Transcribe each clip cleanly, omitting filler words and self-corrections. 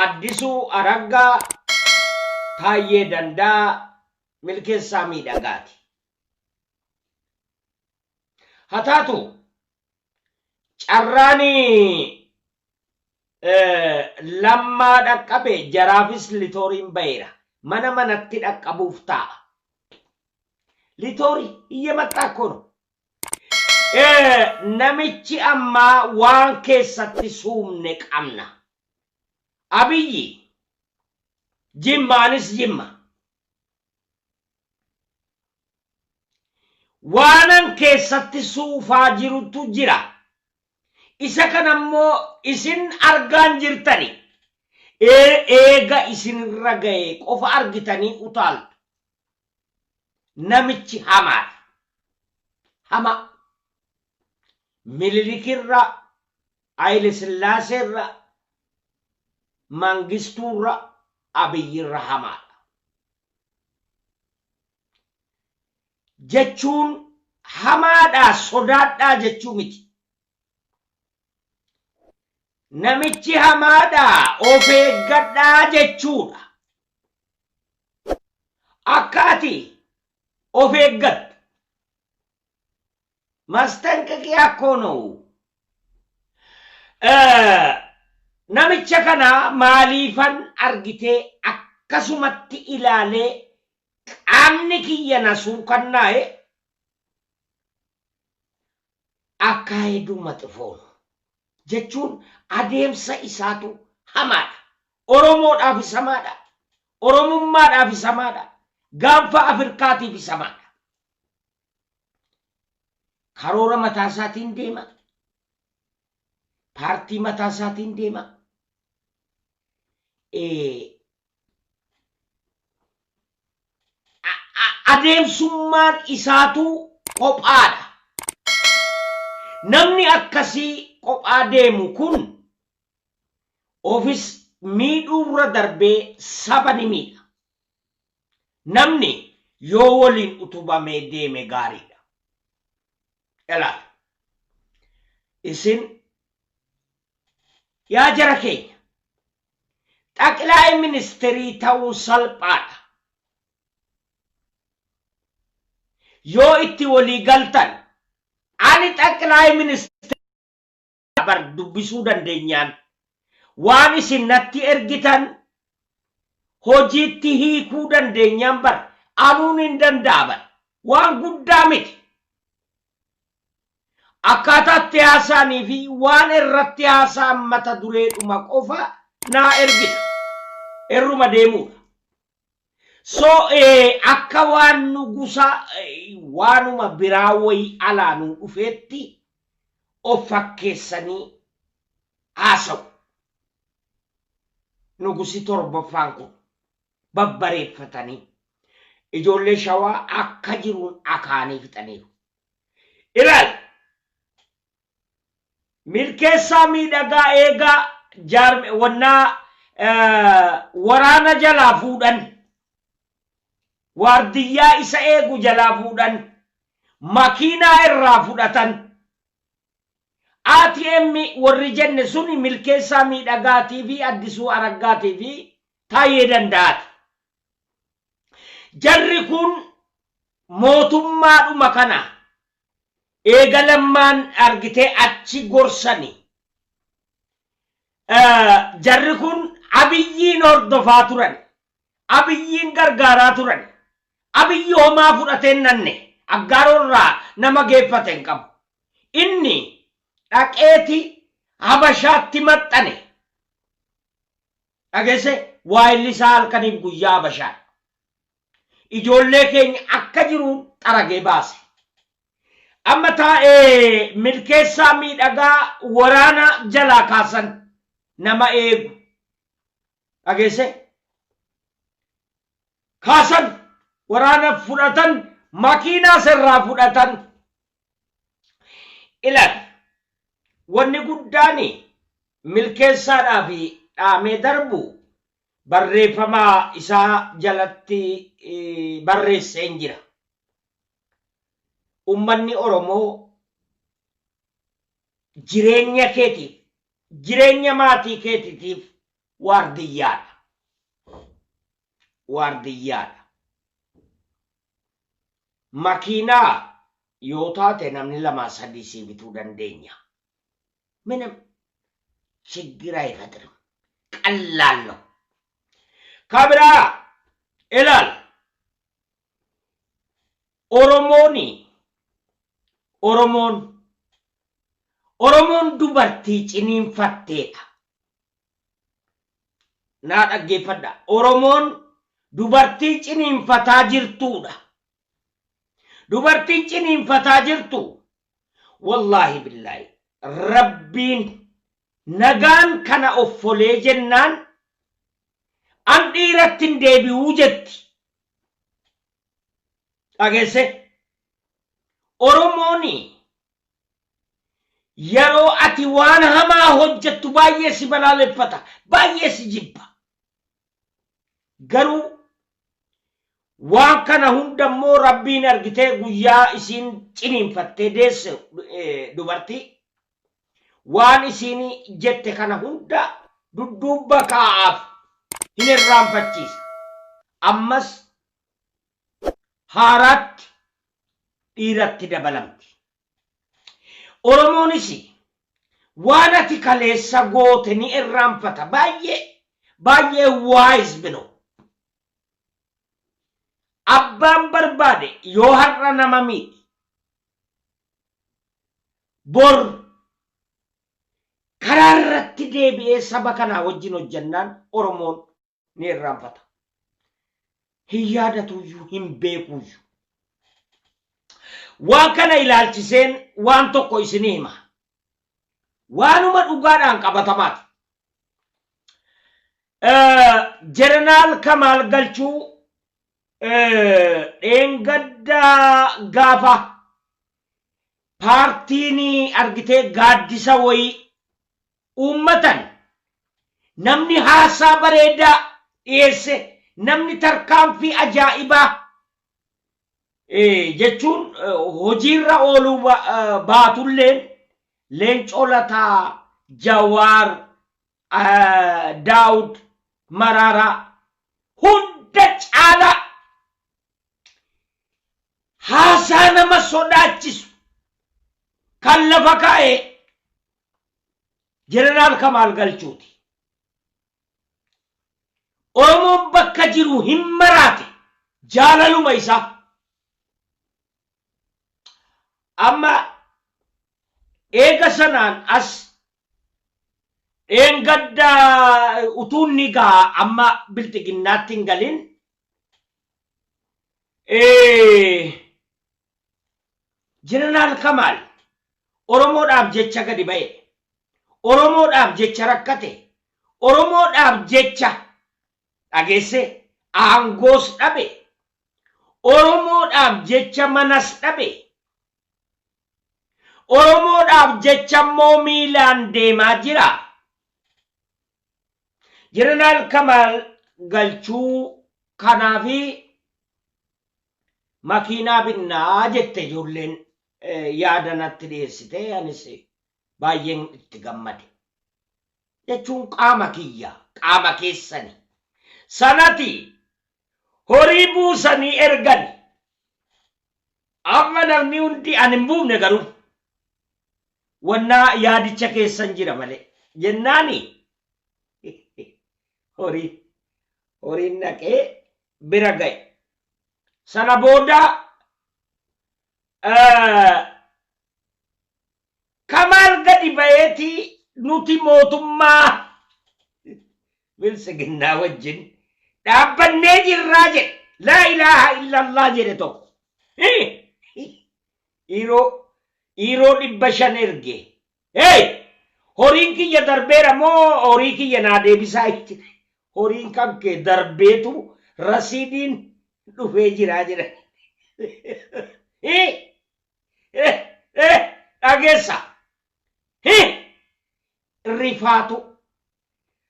Addisuu Araggaa, Taayyee Danda'aa, Milkeessaa Miidhagaati. Haa taatu carraan Lammaa dhaqqabe jaraafis litooriin baheera. Mana manatti dhaqqabuuf taa'a. Litoori iyya maxxaa kono. Namichi ammaa waan keessatti suumne qabna. Abiyyi Jimma anis Jimma. Waanan keessatti suufaa jirutu jira. Isa kana immoo isin argaan jirtani. Eega isinirra ga'e qofa argitanii utaaltu. Namichi hamaadha. Hamaa. Mililikirra, Haayile Sillaaseerra, Mangistuurra, Abiyyirra hamaadha. Jechuun hamaadhaa sodaadhaa jechuu miti. Namichi hamaadhaa of eeggadhaa jechuudha. Akka ati of eeggattu. Mastanqaqiyaa akkoo na'u. Namicha kana maaliifan argitee akkasumatti ilaalee qaamni kiyya na suukannaa'e akkaayiduu maxifoo jechuun adeemsa isaatu hamaadha. Oromoodhaafis hamaadha. Oromummaadhaafis hamaadha. Gaanfa Afirkaatiifis hamaadha. Karoora mataa isaatiin deema. Paartii mataa isaatiin deema. Adeemsummaan isaatu kophaadha. Namni akkasii kophaa deemu kun ofis miidhuurra darbee saba ni miidha. Namni yoo waliin utubamee deeme gaariidha. Ilaali. Isin yaa jara keenya xaqilaay ministeerii ta'uun salphaadha. Yoo itti walii galtan ani xaqilaay ministeerii bar dubbisuu dandeenyaan waan isin natti ergitan hojiitti hiikuu dandeenyaan bar anuun hin danda'a bar waan guddaa miti. Akkaataa itti haasa'anii fi waan irratti haasa'an mata dureedhuma qofa naa ergita. Irruma deemuudha. So akka waan nugusa waanuma biraa wayii alaa nuu dhufeetti of fakkeessanii haasa'u. Nugusi torbaffaan kun babbareeffatanii ijoollee Shawaa akka jiruun akaanii fixaniiru. Ilaali. Milkeessaa Miidhagaa eegaa jaarme wannaa waraana jalaa fuudhan. Waardiyyaa isa eegu jalaa fuudhan. Makiinaa irraa fudhatan. ATM warri jenne suni Milkeessaa Miidhagaatii fi Addisuu Araggaatii fi Taayyee Danda'aati. Jarri kun mootummaadhuma kana eega Lammaan argitee achi gorsani. Jarri kun Abiyyiin hordofaa turan. Abiyyiin gargaaraa turan. Abiyyi homaa fudhatee hin nanne. Aggaaroorraa nama geeffate hin qabu. Inni dhaqeeti Habashaatti maxxane. Dhageesse waayilli isaa halkaniif guyyaa Habashaadha. Ijoollee keenya akka jiruun xaragee baase. Amma taa'ee Milkeessaa Miidhagaa waraana jalaa kaasan nama eegu. Dhageesse? Kaasan waraana fudhatan makiinaa sirraa fudhatan. Ilaali. Wanni guddaan Milkeessaadhaaf dhaamee darbu barreeffama isaa jalatti barreesseen jira. Ummanni Oromoo jireenya keetiif, jireenya maatii keetiitiif Waardiyyaadha. Waardiyyaadha. Makiinaa yoo taate namni lamaa sadii sii bituu dandeenya. ምንም ችግር አይፈጥርም። ቀላል ነው። Ka biraa ilaal, Oromooni Oromoon dubartii ciniinfatteedha. Naa dhaggeeffadha. Oromoon dubartii ciniinfataa jirtuudha. Dubartiin ciniinfataa jirtu, wallaahi billaahi, Rabbiin nagaan kana offolee jennaan an dhiiratti hin deebi'uu jetti. Dhageesse, Oromooni yeroo ati waan hamaa hojjettu baay'ee si balaaleffata, baay'ee si jibba. Garuu waan kana hunda immoo Rabbiin argitee guyyaa isiin ciniinfattee deesse dubartii waan isiin jette kana hunda dudduubba kaa'aaf, hin irraanfachiisa. Ammas haaraatti dhiiratti dabalamti. Oromoonis waan ati kaleessa goote ni irraanfata, baay'ee baay'ee waayis bino. Abbaan barbaade yoo har'a nama miidhe, bor karaa irratti deebi'ee saba kanaa wajjin hojjannaan Oromoon ni irraanfata. Hin yaadatuyyuu, hin beekuyyuu. Waan kana ilaalchiseen waan tokko isinii hima. Waanuma dhugaadhaan qabatamaati. Jeneraal Kamaal Galchuu dheengaddaa gaafa paartiin argitee gaaddisa wayii uummatan, namni haasaa bareedaa dhiyeesse, namni tarkaanfii ajaa'ibaa jechuun hojiirra ooluu baatulleen, Leencoo Lataa, Jawaar, Daawud, Maraaraa hunda caalaa haasaa nama sodaachisu kan lafa kaa'e Jeneraal Kamaal Galchuuti. Oromoon bakka jiru hin maraate jaalaluma isaa. Amma eega sanaan as dheengadda utuu inni gaa amma Bilxiginnaatti hin galin Jeneraal Kamaal Oromoodhaaf jecha gadi ba'e. Oromoodhaaf jecha rakkate. Oromoodhaaf jecha, dhageesse, aangoos dhabe. Oromoodhaaf jecha manas dhabe. Oromoodhaaf jecha immoo miilaan deemaa jira. Jeneraal Kamaal Galchuu kanaafi makiinaa binnaa jette ijoolleen, yaada natti dhiyeessite, anis baay'een itti gammade. Jechuun qaama kiyya, qaama keessani. Sanati horii buusanii ergani. Amma namni hundi ani hin buufne, garuu wannaa yaadicha keessan jira malee jennaani horiin naqee bira ga'e. Sana booda Kamaal gadi ba'eeti nuti mootummaa Biltsiginnaa wajjin dhaabbannee jirraa jedhe. Laa ilaaha illallah jedhe tokko. Dhiiroo 500 erge. Hey! Horiin kiyya darbeera moo horii kiyya naa deebisaa itti. Horiin kan kee darbeetu rasiidiin dhufee jiraa jedhan. Dhageessa. Rifaatu.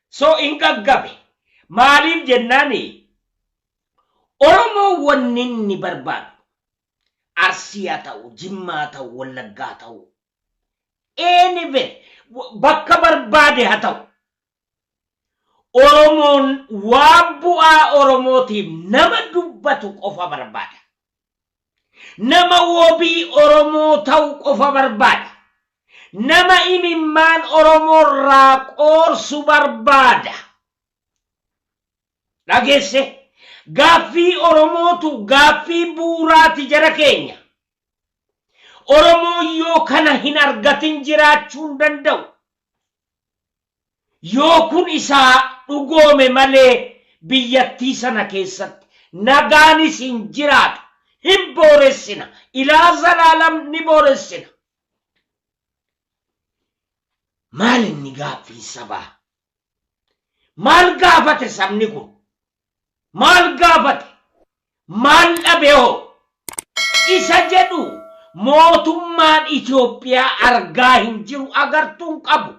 So hin gaggabe. Maaliif jennaani, Oromoon wanni inni barbaadu Arsii haa ta'u, Jimmaa haa ta'u, Wallaggaa haa ta'u, anywhere bakka barbaade haa ta'u. Oromoon waan bu'aa Oromootiif nama dubbatu qofa barbaada. Nama wobii Oromoo ta'u qofa barbaada. Nama imimmaan Oromoo irraa qoorsu barbaada. Dhageesse, gaaffii Oromootu gaaffii bu'uuraati jara keenya. Oromoon yoo kana hin argatin jiraachuu hin danda'u. Yoo kun isaa dhugoome malee biyyattii sana keessatti nagaanis hin jiraatu. Hin booressina. Ilaa zalaalam ni booressina. Maal inni gaaffiin sabaa? Maal gaafate sabni kun? Maal gaafate? Maal dhabe hoo? Isa jedhu mootummaan Itoophiyaa argaa hin jiru, agartuu hin qabu.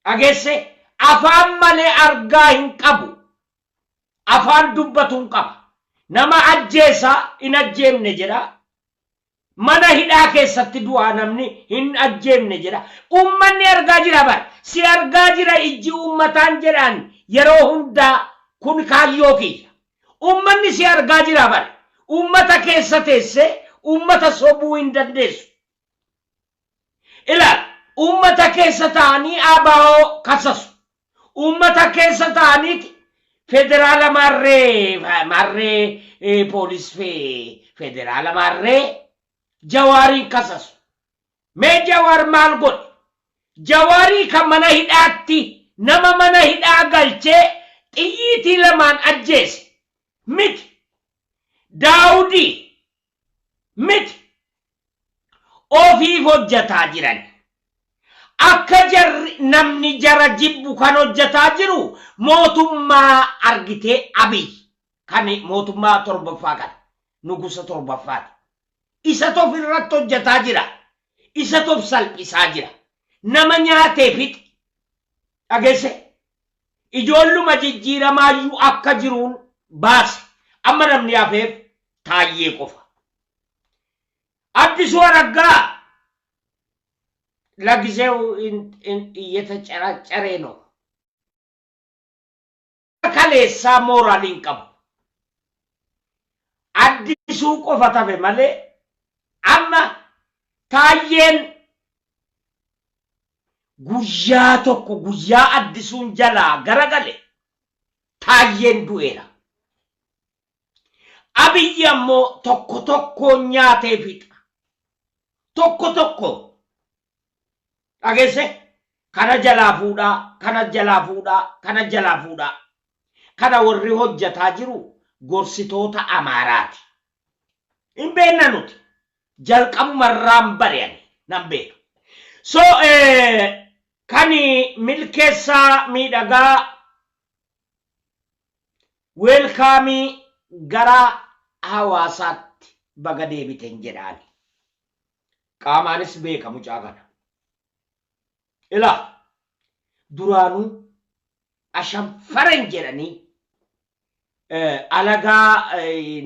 Dhageesse, afaan malee argaa hin qabu. Afaan dubbatu hin qaba. Nama ajjeesaa hin ajjeemne jedha. Mana hidhaa keessatti du'aa namni hin ajjeemne jedha. Uummanni argaa jira bara. Si argaa jira ijji uummataan jedhaan yeroo hundaa kun kaayyoo kiyya. Uummanni si argaa jira bara. Uummata keessa teessee uummata sobuu hin dandeessu. Ilaal, uummata keessa ta'anii ABO kasasu. Uummata keessa ta'aniiti federaala maarree maarree poolis federaala maarree Jawaariin kasasu. Mee Jawaar maal godhe? Jawaarii kan mana hidhaatti nama mana hidhaa galchee xiyyiitii lamaan ajjeese miti. Daawudii miti. Ofiif hojjataa jiran. Akka jarri namni jara jibbu kan hojjataa jiru mootummaa argitee Abiy kan mootummaa torbaffaa kana nugusa torbaffaati. Isatu of irratti hojjataa jira. Isatu of salphisaa jira. Nama nyaatee fixi. Dhageesse? Ijoolluma jijjiiramaayyuu akka jiruun baase. Amma namni hafeef Taayyee qofa. Addisuu Araggaa lagisew እየተጨራጨረ ነው። Kaleessaa mooraalii hin qabu. Addisuu qofa tafe malee amma Taayyeen guyyaa tokko guyyaa Addisuun jalaa garagale Taayyeen du'eera. Abiyyi ammoo tokko tokkoon nyaatee fixa. Tokko tokko. Dhageesse? Kana jalaa fuudhaa, kana jalaa fuudhaa, kana jalaa fuudhaa. Kana warri hojjataa jiru gorsitoota Amaaraati. Hin beekna nuti. Jalqabumarraan bare ani nan beeka. So kan Milkeessaa Miidhagaa weelkaamii gara hawaasaatti baga deebiten jedhaani. Qaamaanis beeka mucaa kana. Ilaa, duraanuu ashanfaren jedhanii alagaa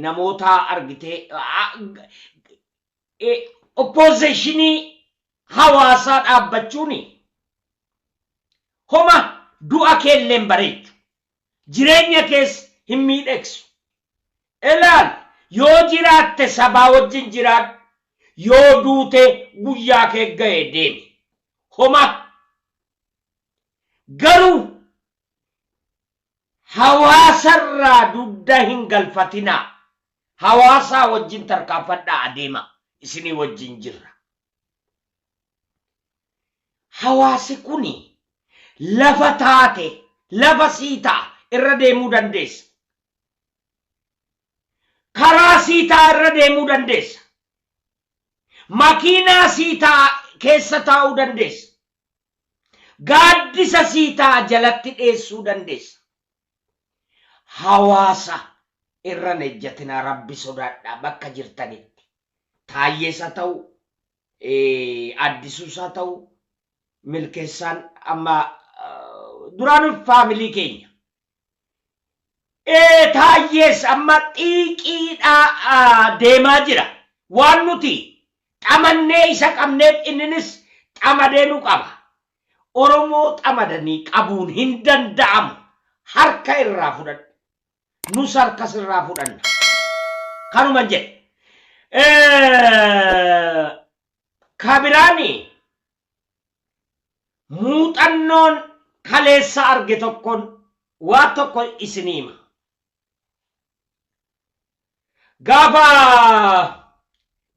namoota argitee oppoozishinii hawaasaa dhaabbachuun homa du'a keellee hin bareechu. Jireenya kees hin miidhegsu. Ilaal, yoo jiraatte sabaa wajjin jiraadhu. Yoo duute guyyaa kee ga'e deemi. Homa garuu hawaasarraa dugda hin galfatinaa. Hawaasaa wajjin tarkaanfadhaa adeema. Isinii wajjin jirra. Hawaasi kuni lafa taate lafa sii ta'a irra deemuu dandeessa. Karaa sii ta'a irra deemuu dandeessa. Makiinaa sii ta'a keessa taa'uu dandeessa. Gaaddisa sii ta'a jalatti dheessuu dandeessa. Hawaasa irra hin ejjatinaa, Rabbi sodaadhaa bakka jirtanitti. Taayyees haa ta'u, Addisuus haa ta'u, Milkeessaan amma duraanuu faamilii keenya. Taayyees amma xiiqiidhaa deemaa jira. Waan nuti xamannee isa qabneef inninis xamadee nu qaba. Oromoo xamadanii qabuun hin danda'amu. Harka irraa fudhadhu. Nus harkas irraa fudhanna. Kanuman jedhe. Kabiraani muuxannoon kaleessa arge tokkoon waa tokko isinii hima. Gaafa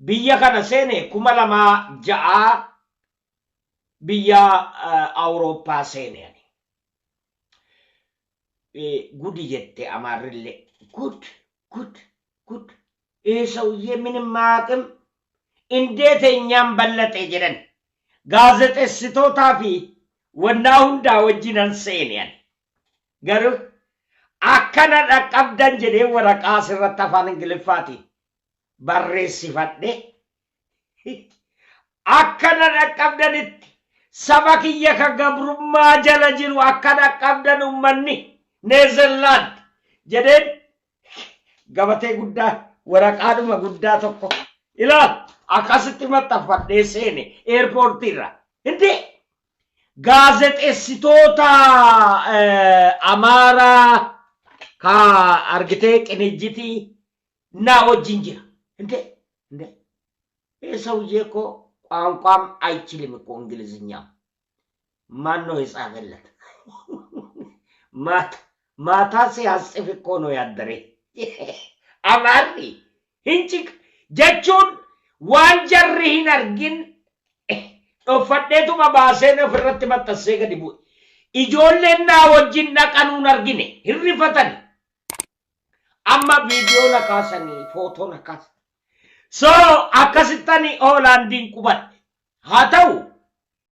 biyya kana seene 2006 biyya Awurooppaa seene ani. Gudi jette Amaarrillee. Gud gud gud ይህ ሰውዬ ምንም አያውቅም፣ እንዴት እኛም በለጠ jedhan. Gaazexeessitootaa fi wannaa hundaa wajjinan seene ani. Garuu akkana dhaqqabdan jedhee waraqaa asirratti afaan Ingiliffaatiin barreessifadhe akkana dhaqqabdanitti saba kiyya ka gabrummaa jala jiru akka dhaqqabdan ummanni Neezerlaand jedheen gabatee guddaa waraqaadhuma guddaa tokko ilaal akkasitti maxxanfadhee seene eerpoortiirra. Hindi gaazexeessitoota Amaaraa ka argitee qinijjitii naa wajjin jira. Hindi hindi ይህ ሰውዬ እኮ ቋንቋም አይችልም እኮ እንግሊዝኛ። ማን ነው የጻፈለት? ማታ ሲያጽፍ እኮ ነው ያደረ። Amaarri hinci jechuun waan jarri hin argin dhoffadheetuma baaseen ofirratti maxxansee gadi bu'e. Ijoolleen naa wajjin dhaqanuun argine hin rifatan. Amma viidiyoo na kaasanii footoo na kaasan. So akkasittani Hoolaandiin qubadhe. Haa ta'u